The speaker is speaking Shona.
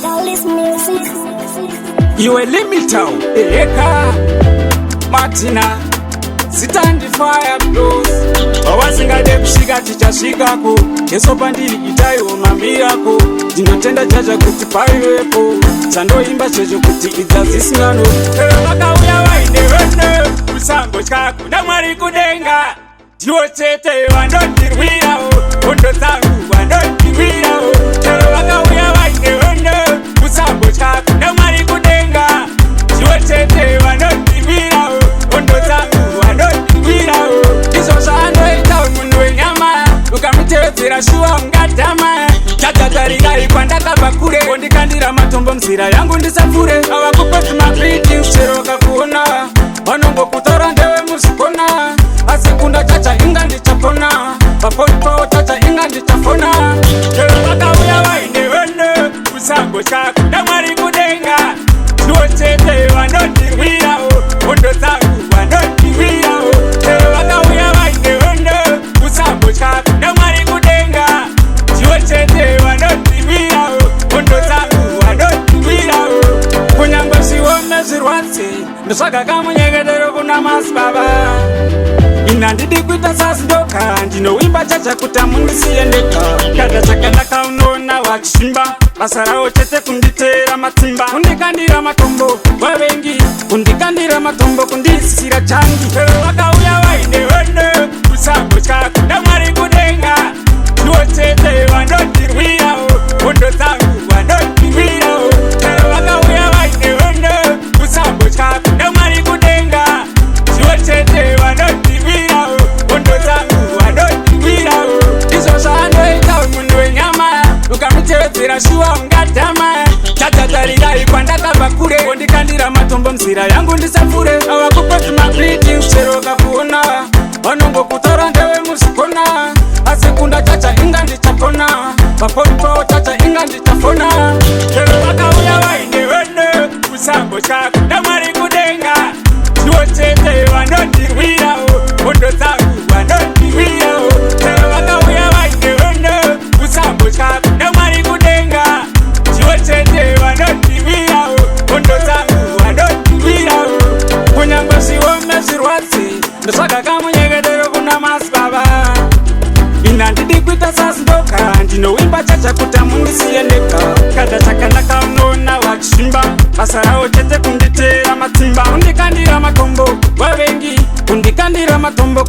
Dolly's music. Iwe limitau eheka Martina zita Fire Bros. Wawasingade kusvika tichasvikako. Jesu pandiri itaiwo mamirako. Ndinotenda chacha kuti paivepo chandoimba checho kuti idza dzisingano. Vakauya vaine vene kusangotya kuna Mwari kudenga. Ndiwo chete vanondirwirawo hondo dzangu, vanondirwirawo. Chero vakauya vaine vene kusangotya kuna Mwari kudenga. Ndiwo chete vanondirwirawo hondo dzangu, vanondirwirawo. Izvo zvaanoita munhu wenyama, ukamutevedzera shuwa ungadhama. Chachatarirai kwandakabva kure, wondikandira matombo muzira yangu ndisapfure. Avakupe magreetings chero vakakuona, vanongokutora ndewe muzvikona. Asi kunda chacha inga ndichapona, pafoni pavo chacha inga ndichafona. Chero vakauya vaine vene kusangotya kuna Mwari kudenga. Ndiwo chete vanondirwirawo hondo dzangu, vanondirwirawo. Chero vakauya vaine vene kusangotya kuna Mwari kudenga. Ndiwo chete vanondirwirawo hondo dzangu, vanondirwirawo. Kunyangwe zviome zvirwadze, ndosvaga kamunyengetero kuna masibaba. Ina handidi kuita sazindoka, ndinowimba chacha kuti amundisiye ndega. Kada chakanaka unoona vachimba, basa ravo chete kunditeera matsimba, kundikandira matombo vavengi, kundikandira matombo, kundisisira changi. Chero vakauya vaine vene kusangotya kuna Mwari kudenga. Ndiwo chete vanondirwirawo hondo dzangu, vanondirwirawo. Chero vakauya vaine vene kusangotya kuna Mwari kudenga. Ndiwo chete vanondirwirawo hondo dzangu, vanondirwirawo. Izvo zvaanoita munhu wenyama, ukamutevedzera shuwa ungadhama. Chachatarirai kwandakabva kure, wondikandira matombo muzira yangu ndisapfure. Avakupe magreetings chero vakakuona, vanongokutora ndewe muzvikona. Asi kunda chacha inga ndichapona, pafoni pavo chacha inga ndichafona. Chero vakauya vaine vene kusangotya kuna Mwari kudenga. Ndiwo chete vanondirwirawo hondo dzangu, vanondirwirawo. Chero vakauya vaine vene kusangotya kuna Mwari kudenga. Ndiwo chete vanondirwirawo hondo dzangu, vanondirwirawo. Kunyangwe zviome zvirwadze, ndosvaga kamunyengetero kuna masibaba. Ina handidi kuita sazindoka, ndinowimba chacha kuti amundisiye ndega. Kada chakanaka unoona vachimba, basa ravo chete kunditeera matsimba, kundikandira matombo vavengi, kundikandira matombo.